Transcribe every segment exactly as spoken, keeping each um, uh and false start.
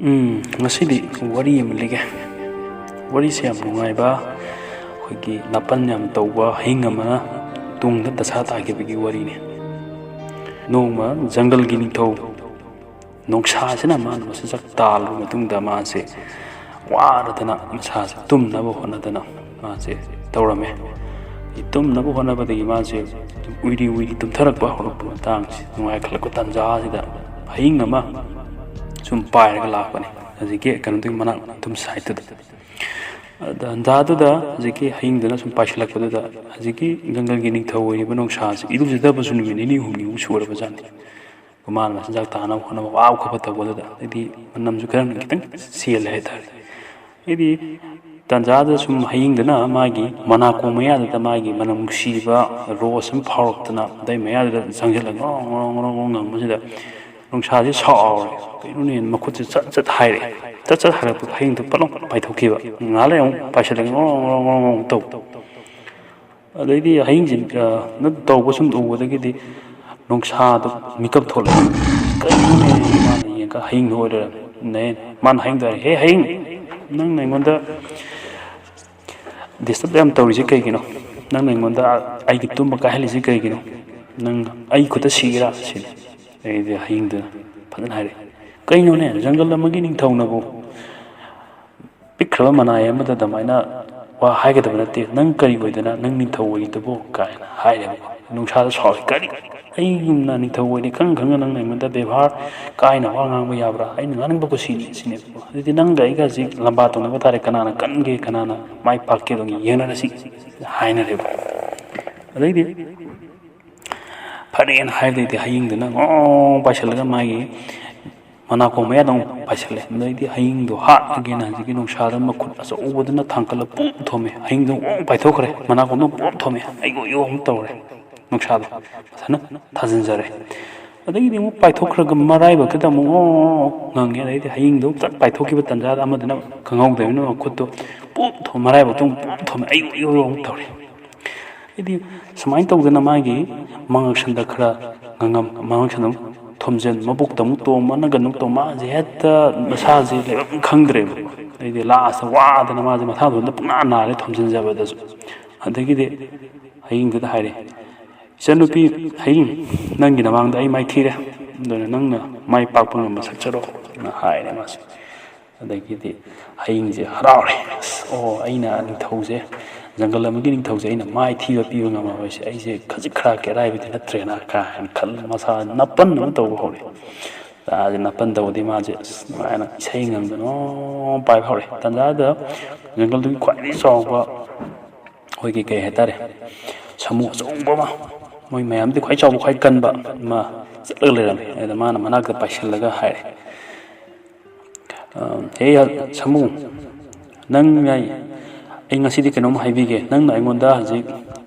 ꯎꯝ, ꯉꯁꯤꯗꯤ ꯋꯥꯔꯤ ꯑꯃ ꯂꯤꯒꯦ꯫ ꯋꯥꯔꯤꯁꯦ ꯌꯥꯝ ꯅꯨꯡꯉꯥꯏꯕ, ꯑꯩꯈꯣꯏꯒꯤ ꯅꯥꯄꯟ ꯌꯥꯝ ꯇꯧꯕ ꯍꯌꯤꯡ ꯑꯃꯅ ꯇꯨꯡꯗ ꯗꯁꯥ ꯇꯥꯈꯤꯕꯒꯤ ꯋꯥꯔꯤꯅꯤ꯫ ꯅꯣꯡꯃ ꯖꯪꯒꯜꯒꯤ ꯅꯤꯡꯊꯧ ꯅꯣꯡꯁꯥꯁꯤꯅ ꯃꯥꯅ ꯃꯆꯤꯟꯖꯥꯛ ꯇꯥꯜꯂꯕ ꯃꯇꯨꯡꯗ ꯃꯥꯁꯦ ꯋꯥꯔꯗꯅ ꯃꯁꯥꯁꯦ ꯇꯨꯝꯅꯕ ꯍꯣꯠꯅꯗꯅ ꯃꯥꯁꯦ ꯇꯧꯔꯝꯃꯦ꯫ ꯇꯨꯝꯅꯕ ꯍꯣꯠꯅꯕꯗꯒꯤ ꯃꯥꯁꯦ ꯎꯏꯔꯤ ꯎꯏꯔꯤ ꯇꯨꯝꯊꯔꯛꯄ ꯍꯧꯔꯛꯄ ꯃꯇꯥꯡꯁꯦ, ꯅꯨꯡꯉꯥꯏꯈꯠꯂꯛꯄ ꯇꯥꯟꯖꯥꯁꯤꯗ ꯍꯌꯤꯡ ꯑꯃ ꯁꯨꯝ ꯄꯥꯏꯔꯒ ꯂꯥꯛꯄꯅꯦ꯫ ꯍꯧꯖꯤꯛꯀꯤ ꯀꯩꯅꯣꯗꯨꯒꯤ ꯃꯅꯥꯛ ꯑꯗꯨꯝ ꯁꯥꯏꯠꯇꯨꯗ꯫ ꯇꯥꯟꯖꯥꯗꯨꯗ ꯍꯧꯖꯤꯛꯀꯤ ꯍꯌꯤꯡꯗꯨꯅ ꯁꯨꯝ ꯄꯥꯏꯁꯤꯜꯂꯛꯄꯗꯨꯗ ꯍꯧꯖꯤꯛꯀꯤ ꯖꯪꯒꯜꯒꯤ ꯅꯤꯡꯊꯧ ꯑꯣꯏꯔꯤꯕ ꯅꯣꯡꯁꯥꯁꯦ ꯏꯔꯨꯖꯗꯕꯁꯨ ꯅꯨꯃꯤꯠ ꯅꯤꯅꯤ ꯍꯨꯝꯅꯤꯃꯨꯛ ꯁꯨꯔꯕꯖꯥꯠꯅꯤ꯫ ꯃꯥꯅ ꯃꯆꯤꯟꯖꯥꯛ ꯇꯥꯅꯕ ꯍꯣꯠꯅꯕ ꯋꯥꯕ ꯈꯣꯠꯄ ꯇꯧꯕꯗꯨꯗ ꯑꯩꯗꯤ ꯃꯅꯝꯁꯨ ꯈꯔ ꯈꯤꯇꯪ ꯆꯦꯜꯂꯦ ꯍꯥꯏꯇꯥꯔꯦ꯫ ꯑꯩꯗꯤ ꯇꯥꯟꯖꯥꯗꯨꯗ ꯁꯨꯝ ꯍꯌꯤꯡꯗꯨꯅ ꯃꯥꯒꯤ ꯃꯅꯥꯀꯣꯡ ꯃꯌꯥꯗꯨꯗ ꯃꯥꯒꯤ ꯃꯅꯝ ꯅꯨꯡꯁꯤꯕ ꯔꯣꯁ ꯑꯃ ꯐꯥꯎꯔꯛꯇꯅ ꯑꯗꯩ ꯃꯌꯥꯗꯨꯗ ꯆꯪꯁꯤꯜꯂꯒ ꯉꯣꯔꯣꯡ ꯉꯣꯔꯣꯡ ꯉꯣꯔꯣꯡ ꯉꯪꯕꯁꯤꯗ ꯅꯣꯡꯁꯥꯁꯦ ꯁꯥꯎꯔꯦ꯫ ꯀꯩꯅꯣꯅꯦ, ꯃꯈꯨꯠꯁꯦ ꯆꯠ ꯆꯠ ꯍꯥꯏꯔꯦ꯫ ꯆꯠ ꯆꯠ ꯍꯥꯏꯔꯛꯄꯗ ꯍꯌꯤꯡꯗꯣ ꯄꯠ ꯂꯥꯎ ꯄꯥꯏꯊꯣꯛꯈꯤꯕ꯫ ꯉꯥꯏꯍꯥꯛ ꯂꯩꯔ ꯑꯃꯨꯛ ꯄꯥꯏꯁꯤꯜꯂꯛꯑꯦ, ꯉꯣꯔꯣꯡ ꯉꯣꯔꯣꯡ ꯉꯣꯔꯣꯡ ꯇꯧ꯫ ꯑꯗꯩꯗꯤ ꯍꯌꯤꯡꯁꯦ, ꯑ, ꯅ ꯇꯧꯕ ꯁꯨꯝ ꯎꯕꯗꯒꯤꯗꯤ ꯅꯣꯡꯁꯥꯗꯣ ꯃꯤꯀꯞ ꯊꯣꯛꯂꯛꯑꯦ꯫ ꯀꯩꯅꯣꯅꯦ? ꯃꯥꯅ ꯌꯦꯡꯉꯒ ꯍꯌꯤꯡꯗꯣ ꯑꯣꯏ ꯂꯩꯔꯝꯃꯦ꯫ ꯃꯥꯅ ꯍꯌꯤꯡꯗꯣ ꯍꯥꯏꯔꯦ, "ꯍꯦ ꯍꯌꯤꯡ, ꯅꯪꯅ ꯑꯩꯉꯣꯟꯗ ꯗꯤꯁꯇꯔꯕ ꯌꯥꯝ ꯇꯧꯔꯤꯁꯦ ꯀꯩꯒꯤꯅꯣ? ꯅꯪꯅ ꯑꯩꯉꯣꯟꯗ ꯑꯩꯒꯤ ꯇꯨꯝꯕ ꯀꯥꯏꯍꯜꯂꯤꯁꯦ ꯀꯩꯒꯤꯅꯣ? ꯅꯪ ꯑꯩ ꯈꯨꯠꯇ ꯁꯤꯒꯦꯔꯥ?" ꯁꯤꯅꯤ꯫ ꯑꯩꯗꯤ ꯍꯌꯤꯡꯗꯨꯅ ꯐꯖꯅ ꯍꯥꯏꯔꯛꯑꯦ, "ꯀꯩꯅꯣꯅꯦ, ꯖꯪꯒꯜ ꯑꯃꯒꯤ ꯅꯤꯡꯊꯧꯅꯕꯨ ꯄꯤꯛꯈ꯭ꯔꯕ ꯃꯅꯥꯏ ꯑꯃꯗ ꯑꯗꯨꯃꯥꯏꯅ ꯋꯥ ꯍꯥꯏꯒꯗꯕ ꯅꯠꯇꯦ꯫ ꯅꯪ ꯀꯔꯤ ꯑꯣꯏꯗꯅ ꯅꯪ ꯅꯤꯡꯊꯧ ꯑꯣꯏꯔꯤꯗꯨꯕꯨ?" ꯀꯥꯏꯅ ꯍꯥꯏꯔꯦꯕꯀꯣ꯫ ꯅꯣꯡꯁꯥꯗ ꯁꯥꯎꯔꯦ, "ꯀꯔꯤ? ꯑꯩꯒꯨꯝꯅ ꯅꯤꯡꯊꯧ ꯑꯣꯏꯔꯤ ꯈꯪ ꯈꯪꯅ ꯅꯪꯅ ꯑꯩꯉꯣꯟꯗ ꯕꯦꯕꯥꯔ ꯀꯥꯏꯅ ꯋꯥ ꯉꯥꯡꯕ ꯌꯥꯕ꯭ꯔꯥ? ꯑꯩꯅ ꯉꯥꯡꯅꯤꯡꯕ ꯀꯨꯁꯤꯅꯤ," ꯁꯤꯅꯦꯕꯀꯣ꯫ ꯑꯗꯨꯗꯤ ꯅꯪꯒ ꯑꯩꯒ ꯍꯧꯖꯤꯛ ꯂꯝꯕꯥ ꯇꯧꯅꯕ ꯇꯥꯔꯦ, ꯀꯅꯥꯅ ꯀꯟꯒꯦ, ꯀꯅꯥꯅ ꯃꯥꯏ ꯄꯥꯛꯀꯦ, ꯑꯗꯨꯝ ꯌꯦꯡꯅꯔꯁꯤ ꯍꯥꯏꯅꯔꯦꯕ꯫ ꯑꯗꯩꯗꯤ ꯐꯔꯦꯅ ꯍꯥꯏꯕꯗꯩꯗꯤ ꯍꯌꯤꯡꯗꯨꯅ ꯉꯣ ꯄꯥꯏꯁꯤꯜꯂꯒ ꯃꯥꯒꯤ ꯃꯅꯥꯀꯣꯡ ꯃꯌꯥꯗ ꯑꯃꯨꯛ ꯄꯥꯏꯁꯤꯜꯂꯦ꯫ ꯑꯗꯩꯗꯤ ꯍꯌꯤꯡꯗꯣ ꯍꯥꯠꯂꯒꯦꯅ ꯍꯧꯖꯤꯛꯀꯤ ꯅꯣꯡꯁꯥꯗ ꯃꯈꯨꯠ ꯑꯆꯧꯕꯗꯨꯅ ꯊꯥꯡꯒꯠꯂ ꯄꯨꯞ ꯊꯣꯝꯃꯦ꯫ ꯍꯌꯤꯡꯗꯣ ꯉꯣ ꯄꯥꯏꯊꯣꯛꯈ꯭ꯔꯦ꯫ ꯃꯅꯥꯀꯣꯡꯗꯣ ꯄꯨꯞ ꯊꯣꯝꯃꯦ꯫ "ꯑꯩꯌꯣ, ꯑꯌꯣ" ꯑꯃꯨꯛ ꯇꯧꯔꯦ꯫ ꯅꯣꯡꯁꯥꯗꯣ ꯐꯖꯅ ꯊꯥꯖꯤꯟꯖꯔꯦ꯫ ꯑꯗꯒꯤꯗꯤ ꯑꯃꯨꯛ ꯄꯥꯏꯊꯣꯛꯈ꯭ꯔꯒ ꯃꯔꯥꯏꯕꯛꯇꯨꯗ ꯑꯃꯨꯛ ꯉꯣ ꯉꯪꯉꯦ꯫ ꯑꯗꯩꯗꯤ ꯍꯌꯤꯡꯗꯣ ꯆꯠ ꯄꯥꯏꯊꯣꯛꯈꯤꯕ ꯇꯥꯟꯖꯥꯗ ꯑꯃꯗꯨꯅ ꯈꯪꯍꯧꯗꯕꯅꯤꯅ ꯃꯈꯨꯠꯇꯣ ꯄꯨꯞ ꯊꯣꯝ-, ꯃꯔꯥꯏꯕꯛꯇꯣ ꯑꯃꯨꯛ ꯄꯨꯞ ꯊꯣꯝꯃꯦ꯫ "ꯑꯩꯌꯣ, ꯑꯌꯣ, ꯑꯌꯣ" ꯑꯃꯨꯛ ꯇꯧꯔꯦ꯫ ꯍꯥꯏꯗꯤ ꯁꯨꯃꯥꯏꯅ ꯇꯧꯗꯅ ꯃꯥꯒꯤ ꯃꯉꯛꯁꯝꯗ ꯈꯔ ꯉꯥꯉꯝ-, ꯃꯉꯛꯁꯝꯗ ꯊꯣꯝꯖꯤꯟ, ꯃꯕꯨꯛꯇ ꯑꯃꯨꯛ ꯇꯣꯝ, ꯃꯅꯒꯟ ꯑꯃꯨꯛ ꯇꯣꯝ, ꯃꯥꯁꯦ ꯍꯦꯛꯇ ꯃꯁꯥꯁꯦ ꯂꯩꯐꯝ ꯈꯪꯗ꯭ꯔꯦꯕ꯫ ꯑꯗꯩꯗꯤ ꯂꯥꯁꯇ ꯋꯥꯗꯅ ꯃꯥꯁꯦ ꯃꯊꯥ ꯃꯊꯟꯇ ꯄꯨꯡꯅꯥ ꯅꯥꯔꯦ ꯊꯣꯝꯖꯤꯟꯖꯕꯗꯁꯨ꯫ ꯑꯗꯒꯤꯗꯤ ꯍꯌꯤꯡꯗꯨꯗ ꯍꯥꯏꯔꯦ, "ꯏꯆꯟꯅꯨꯄꯤ ꯍꯌꯤꯡ, ꯅꯪꯒꯤ ꯅꯃꯥꯡꯗ ꯑꯩ ꯃꯥꯏꯊꯤꯔꯦ, ꯑꯗꯨꯅ ꯅꯪꯅ ꯃꯥꯏ ꯄꯥꯛꯄ ꯉꯝꯕ ꯁꯛꯆꯔꯣꯅ" ꯍꯥꯏꯔꯦ ꯃꯥꯁꯦ꯫ ꯑꯗꯒꯤꯗꯤ ꯍꯌꯤꯡꯁꯦ ꯍꯔꯥꯎꯔꯦ꯫ "ꯑꯁ, ꯑꯣ, ꯑꯩꯅ ꯅꯤꯡꯊꯧꯁꯦ, ꯖꯪꯒꯜ ꯑꯃꯒꯤ ꯅꯤꯡꯊꯧꯁꯦ ꯑꯩꯅ ꯃꯥꯏꯊꯤꯕ ꯄꯤꯕ ꯉꯝꯃꯕꯁꯦ, ꯑꯩꯁꯦ ꯈꯖꯤꯛ ꯈꯔꯥꯛꯀꯤ ꯑꯔꯥꯏꯕꯗꯤ ꯅꯠꯇ꯭ꯔꯦꯅ" ꯀꯥꯏꯅ ꯈꯜꯂ ꯃꯁꯥ ꯅꯥꯄꯟ ꯑꯃ ꯇꯧꯕ ꯍꯧꯔꯦ꯫ ꯃꯥꯁꯦ ꯅꯥꯄꯟ ꯇꯧꯕꯗꯤ ꯃꯥꯁꯦ ꯑꯁ ꯅꯨꯡꯉꯥꯏꯅ ꯏꯁꯩ ꯉꯪꯗꯅ ꯄꯥꯏꯕ ꯍꯧꯔꯦ꯫ ꯇꯟꯖꯥꯗ ꯖꯪꯒꯜꯗꯨꯒꯤ ꯈ꯭ꯋꯥꯏꯗꯒꯤ ꯆꯥꯎꯕ ꯑꯩꯈꯣꯏꯒꯤ ꯀꯩ ꯍꯥꯏꯇꯥꯔꯦ, ꯁꯥꯃꯨ ꯑꯆꯧꯕ ꯑꯃ, ꯃꯣꯏ ꯃꯌꯥꯝꯗꯤ ꯈ꯭ꯋꯥꯏ ꯆꯥꯎꯕ ꯈ꯭ꯋꯥꯏ ꯀꯟꯕ ꯑꯃ ꯆꯠꯂꯒ ꯂꯩꯔꯝꯃꯦ꯫ ꯑꯗ ꯃꯥꯅ ꯃꯅꯥꯛꯇ ꯄꯥꯏꯁꯤꯜꯂꯒ ꯍꯥꯏꯔꯦ, "ꯑ, ꯍꯦ ꯁꯥꯃꯨ, ꯅꯪ ꯑꯩ, ꯑꯩ ꯉꯁꯤꯗꯤ ꯀꯩꯅꯣꯝ ꯍꯥꯏꯕꯤꯒꯦ꯫ ꯅꯪꯅ ꯑꯩꯉꯣꯟꯗ ꯍꯧꯖꯤꯛ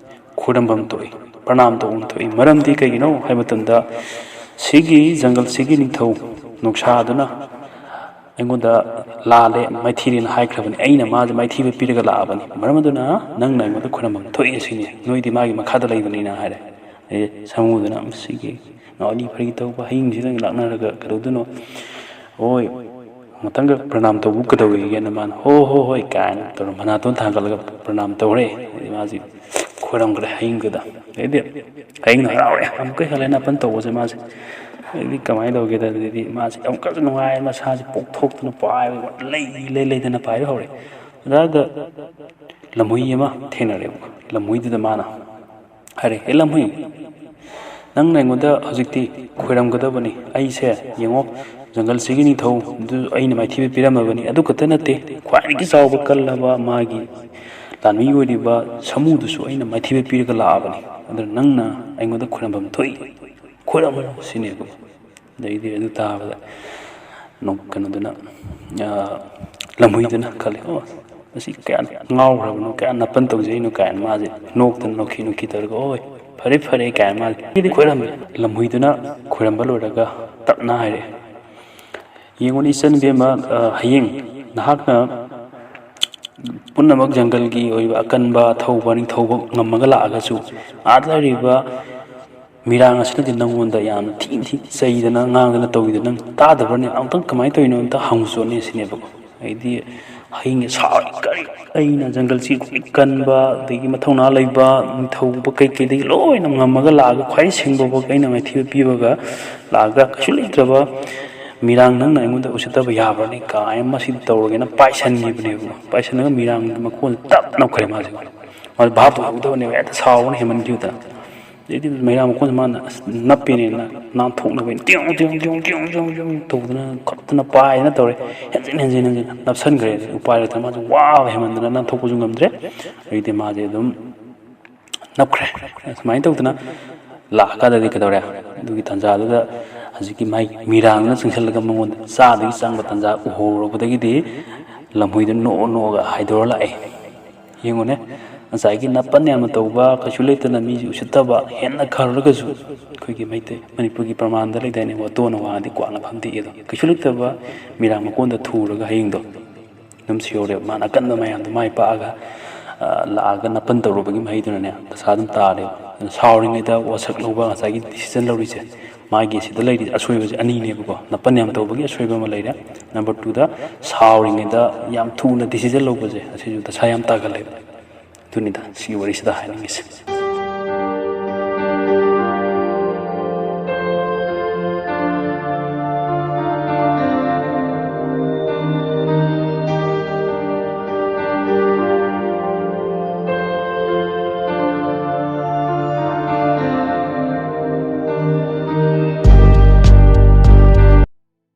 ꯈꯣꯏꯔꯝꯐꯝ ꯊꯣꯛꯏ, ꯄ꯭ꯔꯅꯥꯝ ꯇꯧꯐꯝ ꯊꯣꯛꯏ꯫ ꯃꯔꯝꯗꯤ ꯀꯩꯒꯤꯅꯣ ꯍꯥꯏꯕ ꯃꯇꯝꯗ ꯁꯤꯒꯤ ꯖꯪꯒꯜꯁꯤꯒꯤ ꯅꯤꯡꯊꯧ ꯅꯣꯡꯁꯥꯗꯨꯅ ꯑꯩꯉꯣꯟꯗ ꯂꯥꯜꯂꯦ, ꯃꯥꯏꯊꯤꯔꯦꯅ ꯍꯥꯏꯈ꯭ꯔꯕꯅꯤ꯫ ꯑꯩꯅ ꯃꯥꯁꯦ ꯃꯥꯏꯊꯤꯕ ꯄꯤꯔꯒ ꯂꯥꯛꯑꯕꯅꯤ꯫ ꯃꯔꯝ ꯑꯗꯨꯅ ꯅꯪꯅ ꯑꯩꯉꯣꯟꯗ ꯈꯣꯏꯔꯝꯐꯝ ꯊꯣꯛꯏ ꯑꯁꯤꯅꯤ꯫ ꯅꯣꯏꯗꯤ ꯃꯥꯒꯤ ꯃꯈꯥꯗ ꯂꯩꯕꯅꯤꯅ" ꯍꯥꯏꯔꯦ꯫ ꯑꯗꯩ ꯁꯥꯃꯨꯗꯨꯅ, "ꯃꯁꯤꯒꯤ ꯉꯥꯎꯅꯤ ꯐꯔꯤ ꯇꯧꯕ ꯍꯌꯤꯡꯁꯤꯗ ꯂꯥꯛꯅꯔꯒ ꯀꯩꯗꯧꯗꯣꯏꯅꯣ? ꯍꯣꯏ, ꯉꯥꯛꯇꯪꯒ ꯄ꯭ꯔꯅꯥꯝ ꯇꯧꯕ ꯀꯩꯗꯧꯋꯦꯒꯦꯅ" ꯃꯥꯅ, "ꯍꯣ, ꯍꯣ, ꯍꯣꯏ" ꯀꯥꯏꯅ ꯇꯧꯔ ꯃꯅꯥꯇꯣꯟ ꯊꯥꯡꯒꯠꯂꯒ ꯄ꯭ꯔꯅꯥꯝ ꯇꯧꯔꯦ꯫ ꯑꯗꯩ ꯃꯥꯁꯤ ꯈꯣꯏꯔꯝꯈ꯭ꯔꯦ ꯍꯌꯤꯡꯗꯨꯗ꯫ ꯑꯗꯩꯗꯤ ꯍꯌꯤꯡꯅ ꯍꯔꯥꯎꯔꯦ, ꯑꯃꯨꯛꯀ ꯍꯦꯜꯂꯦ ꯅꯥꯄꯟ ꯇꯧꯕꯁꯦ ꯃꯥꯁꯦ꯫ ꯑꯗꯩꯗꯤ ꯀꯃꯥꯏꯅ ꯇꯧꯒꯦꯗ, ꯑꯗꯩꯗꯤ ꯃꯥꯁꯦ ꯑꯃꯨꯛꯀꯁꯨ ꯅꯨꯡꯉꯥꯏ, ꯃꯁꯥꯁꯦ ꯄꯣꯛꯊꯣꯛꯇꯅ ꯄꯥꯏꯕ, ꯂꯩ, ꯂꯩ, ꯂꯩꯗꯅ ꯄꯥꯏꯕ ꯍꯧꯔꯦ꯫ ꯑꯗꯨꯗ ꯂꯝꯍꯨꯏ ꯑꯃ ꯊꯦꯡꯅꯔꯦꯕ꯫ ꯂꯝꯍꯨꯏꯗꯨꯗ ꯃꯥꯅ ꯍꯥꯏꯔꯦ, "ꯍꯦ ꯂꯝꯍꯨꯏ, ꯅꯪꯅ ꯑꯩꯉꯣꯟꯗ ꯍꯧꯖꯤꯛꯇꯤ ꯈꯣꯏꯔꯝꯒꯗꯕꯅꯤ꯫ ꯑꯩꯁꯦ, ꯌꯦꯡꯉꯣ, ꯖꯪꯒꯜꯁꯤꯒꯤ ꯅꯤꯡꯊꯧꯗꯨ ꯑꯩꯅ ꯃꯥꯏꯊꯤꯕ ꯄꯤꯔꯝꯃꯕꯅꯤ꯫ ꯑꯗꯨ ꯈꯛꯇ ꯅꯠꯇꯦ, ꯈ꯭ꯋꯥꯏꯗꯒꯤ ꯆꯥꯎꯕ ꯀꯜꯂꯕ ꯃꯥꯒꯤ ꯂꯥꯟꯃꯤ ꯑꯣꯏꯔꯤꯕ ꯁꯥꯃꯨꯗꯨꯁꯨ ꯑꯩꯅ ꯃꯥꯏꯊꯤꯕ ꯄꯤꯔꯒ ꯂꯥꯛꯑꯕꯅꯤ꯫ ꯑꯗꯨꯅ ꯅꯪꯅ ꯑꯩꯉꯣꯟꯗ ꯈꯣꯏꯔꯝꯐꯝ ꯊꯣꯛꯏ꯫ ꯈꯣꯏꯔꯝꯃꯨ ꯁꯤꯅꯦꯕ"꯫ ꯑꯗꯩꯗꯤ ꯑꯗꯨ ꯇꯥꯕꯗ ꯅꯣꯛ-, ꯀꯩꯅꯣꯗꯨꯅ, ꯑ, ꯂꯝꯍꯨꯏꯗꯨꯅ ꯈꯜꯂꯦ, "ꯑꯣ, ꯃꯁꯤ ꯀꯌꯥ ꯉꯥꯎꯈ꯭ꯔꯕꯅꯣ, ꯀꯌꯥ ꯅꯥꯄꯟ ꯇꯧꯖꯩꯅꯣ" ꯀꯥꯏꯅ ꯃꯥꯁꯦ ꯅꯣꯛꯇꯅ ꯅꯣꯛꯈꯤ ꯅꯣꯛꯈꯤ ꯇꯧꯔꯒ, "ꯍꯣꯏ, ꯐꯔꯦ ꯐꯔꯦ" ꯀꯥꯏꯅ ꯃꯥꯁꯦ ꯈꯣꯏꯔꯝꯃꯦ꯫ ꯂꯝꯍꯨꯏꯗꯨꯅ ꯈꯣꯏꯔꯝꯕ ꯂꯣꯏꯔꯒ ꯇꯞꯅ ꯍꯥꯏꯔꯛꯑꯦ, "ꯌꯦꯡꯉꯨꯅꯦ ꯏꯆꯟ ꯏꯕꯦꯝꯃ, ꯑ, ꯍꯌꯤꯡ, ꯅꯍꯥꯛꯅ ꯄꯨꯝꯅꯃꯛ ꯖꯪꯒꯜꯒꯤ ꯑꯣꯏꯕ ꯑꯀꯟꯕ, ꯑꯊꯧꯕ, ꯅꯤꯡꯊꯧꯕ ꯉꯝꯃꯒ ꯂꯥꯛꯑꯒꯁꯨ, ꯑꯥꯗ ꯂꯩꯔꯤꯕ "ꯃꯤꯔꯥꯡ ꯑꯁꯤꯅꯗꯤ ꯅꯪꯉꯣꯟꯗ ꯌꯥꯝꯅ ꯊꯤꯅ ꯊꯤ ꯆꯩꯗꯅ ꯉꯥꯡꯗꯅ ꯇꯧꯕꯤꯗꯣ ꯅꯪ ꯇꯥꯗꯕ꯭ꯔꯅꯦ? ꯑꯃꯨꯛꯇꯪ ꯀꯃꯥꯏꯅ ꯇꯧꯔꯤꯅꯣ ꯑꯝꯇ ꯍꯪꯉꯨ ꯆꯣꯠꯅꯦ" ꯁꯤꯅꯦꯕꯀꯣ꯫ ꯑꯩꯗꯤ ꯍꯌꯤꯡꯁꯦ ꯁꯥꯎꯔꯦ, "ꯀꯔꯤ? ꯑꯩꯅ ꯖꯪꯒꯜꯁꯤ ꯈ꯭ꯋꯥꯏ ꯀꯟꯕ, ꯑꯗꯒꯤ ꯃꯊꯧꯅꯥ ꯂꯩꯕ, ꯅꯤꯡꯊꯧꯕ ꯀꯩꯀꯩꯗꯒꯤ ꯂꯣꯏꯅ ꯉꯝꯃꯒ ꯂꯥꯛꯑꯒ ꯈ꯭ꯋꯥꯏ ꯁꯤꯡꯕ ꯐꯥꯎ ꯑꯩꯅ ꯃꯥꯏꯊꯤꯕ ꯄꯤꯕꯒ ꯂꯥꯛꯑꯒ ꯀꯩꯁꯨ ꯂꯩꯇ꯭ꯔꯕ ꯃꯤꯔꯥꯡ ꯅꯪꯅ ꯑꯩꯉꯣꯟꯗ ꯎꯁꯤꯠꯇꯕ ꯌꯥꯕ꯭ꯔꯅꯦ? ꯀꯥꯏꯅ ꯃꯁꯤꯗꯤ ꯇꯧꯔꯒꯦꯅ ꯄꯥꯏꯁꯟꯈꯤꯕꯅꯦꯕ꯫ ꯄꯥꯏꯁꯟꯅꯒ ꯃꯤꯔꯥꯡꯒꯤ ꯃꯀꯣꯟꯁꯦ ꯇꯞ ꯅꯞꯈ꯭ꯔꯦ ꯃꯥꯁꯦ꯫ ꯃꯥꯁꯦ ꯚꯥꯞ ꯑꯣꯏꯍꯧꯗꯕꯅꯦꯕ, ꯍꯦꯛꯇ ꯁꯥꯎꯕꯅ ꯍꯦꯟꯃꯟꯈꯤꯕꯗ꯫ ꯑꯗꯩꯗꯤ ꯃꯩꯔꯥ ꯃꯈꯣꯟꯁꯦ ꯃꯥꯅ ꯑꯁ ꯅꯞꯄꯦꯅꯦꯅ ꯅꯥꯟꯊꯣꯛꯅꯕ ꯇꯤꯌꯣꯡ ꯇꯤꯌꯣꯡ ꯇꯤꯌꯣꯡ ꯇꯤꯌꯣꯡ ꯇꯤꯌꯣꯡ ꯇꯤꯌꯣꯡ ꯇꯧꯗꯅ ꯀꯞꯇꯅ ꯄꯥꯏꯗꯅ ꯇꯧꯔꯦ꯫ ꯍꯦꯟꯖꯤꯟ ꯍꯦꯟꯖꯤꯟ ꯍꯦꯟꯖꯤꯟ ꯅꯞꯁꯟꯈ꯭ꯔꯦ꯫ ꯎꯄꯥꯏ ꯂꯩꯇꯅ ꯃꯥꯁꯦ ꯋꯥꯕ ꯍꯦꯟꯃꯟꯗꯅ ꯅꯥꯟꯊꯣꯛꯄꯁꯨ ꯉꯝꯗ꯭ꯔꯦ꯫ ꯑꯗꯩꯗꯤ ꯃꯥꯁꯦ ꯑꯗꯨꯝ ꯅꯞꯈ꯭ꯔꯦ꯫ ꯁꯨꯃꯥꯏꯅ ꯇꯧꯗꯅ ꯂꯥꯛꯑꯀꯥꯟꯗꯗꯤ ꯀꯩꯗꯧꯔꯦ? ꯑꯗꯨꯒꯤ ꯇꯥꯟꯖꯥꯗꯨꯗ ꯍꯧꯖꯤꯛꯀꯤ ꯃꯥꯏ ꯃꯤꯔꯥꯡꯗꯨꯅ ꯆꯪꯁꯤꯜꯂꯒ ꯃꯉꯣꯟꯗ ꯆꯥꯗꯒꯤ ꯆꯪꯕ ꯇꯥꯟꯖꯥ ꯎꯍꯧꯔꯨꯕꯗꯒꯤꯗꯤ ꯂꯝꯍꯨꯏꯗꯨ ꯅꯣꯛꯑ ꯅꯣꯛꯑꯒ ꯍꯥꯏꯗꯣꯔ ꯂꯥꯛꯑꯦ꯫ ꯌꯦꯡꯉꯨꯅꯦ, ꯉꯁꯥꯏꯒꯤ ꯅꯥꯄꯟ ꯌꯥꯝꯅ ꯇꯧꯕ, ꯀꯩꯁꯨ ꯂꯩꯇꯅ ꯃꯤꯁꯤ ꯎꯁꯤꯠꯇꯕ, ꯍꯦꯟꯅ ꯈꯔꯨꯔꯒꯁꯨ ꯑꯩꯈꯣꯏꯒꯤ ꯃꯩꯇꯩ ꯃꯅꯤꯄꯨꯔꯒꯤ ꯄ꯭ꯔꯃꯥꯟꯗ ꯂꯩꯗꯥꯏꯅꯦ, "ꯋꯥꯇꯣꯟꯅ ꯋꯥꯡꯉꯗꯤ ꯀ꯭ꯋꯥꯛꯅ ꯐꯝꯗꯦꯛꯏ" ꯑꯗꯣ, ꯀꯩꯁꯨ ꯂꯩꯇꯕ ꯃꯤꯔꯥꯡ ꯃꯀꯣꯟꯗ ꯊꯨꯔꯒ ꯍꯌꯤꯡꯗꯣ ꯑꯗꯨꯝ ꯁꯤꯍꯧꯔꯦꯕ꯫ ꯃꯥꯅ ꯑꯀꯟꯕ ꯃꯌꯥꯝꯗꯣ ꯃꯥꯏ ꯄꯥꯛꯑꯒ, ꯑ, ꯂꯥꯛꯑꯒ ꯅꯥꯄꯟ ꯇꯧꯔꯨꯕꯒꯤ ꯃꯍꯩꯗꯨꯅꯅꯦ ꯗꯁꯥ ꯑꯗꯨꯝ ꯇꯥꯔꯦꯕ꯫ ꯑꯗꯨꯅ ꯁꯥꯎꯔꯤꯉꯩꯗ ꯋꯥꯁꯛ ꯂꯧꯕ ꯉꯁꯥꯏꯒꯤ ꯗꯤꯁꯤꯖꯟ ꯂꯧꯔꯤꯁꯦ, ꯃꯥꯒꯤ ꯁꯤꯗ ꯂꯩꯔꯤ ꯑꯁꯣꯏꯕꯁꯦ ꯑꯅꯤꯅꯦꯕꯀꯣ꯫ ꯅꯥꯄꯟ ꯌꯥꯝ ꯇꯧꯕꯒꯤ ꯑꯁꯣꯏꯕ ꯑꯃ ꯂꯩꯔꯦ꯫ ꯅꯝꯕꯔ ꯇꯨꯗ ꯁꯥꯎꯔꯤꯉꯩꯗ ꯌꯥꯝ ꯊꯨꯅ ꯗꯤꯁꯤꯖꯟ ꯂꯧꯕꯁꯦ, ꯑꯁꯤꯁꯨ ꯗꯁꯥ ꯌꯥꯝ ꯇꯥꯒꯜꯂꯦꯕ꯫ ꯑꯗꯨꯅꯤꯗ ꯁꯤꯒꯤ ꯋꯥꯔꯤꯁꯤꯗ ꯍꯥꯏꯅꯤꯡꯉꯤꯁꯦ꯫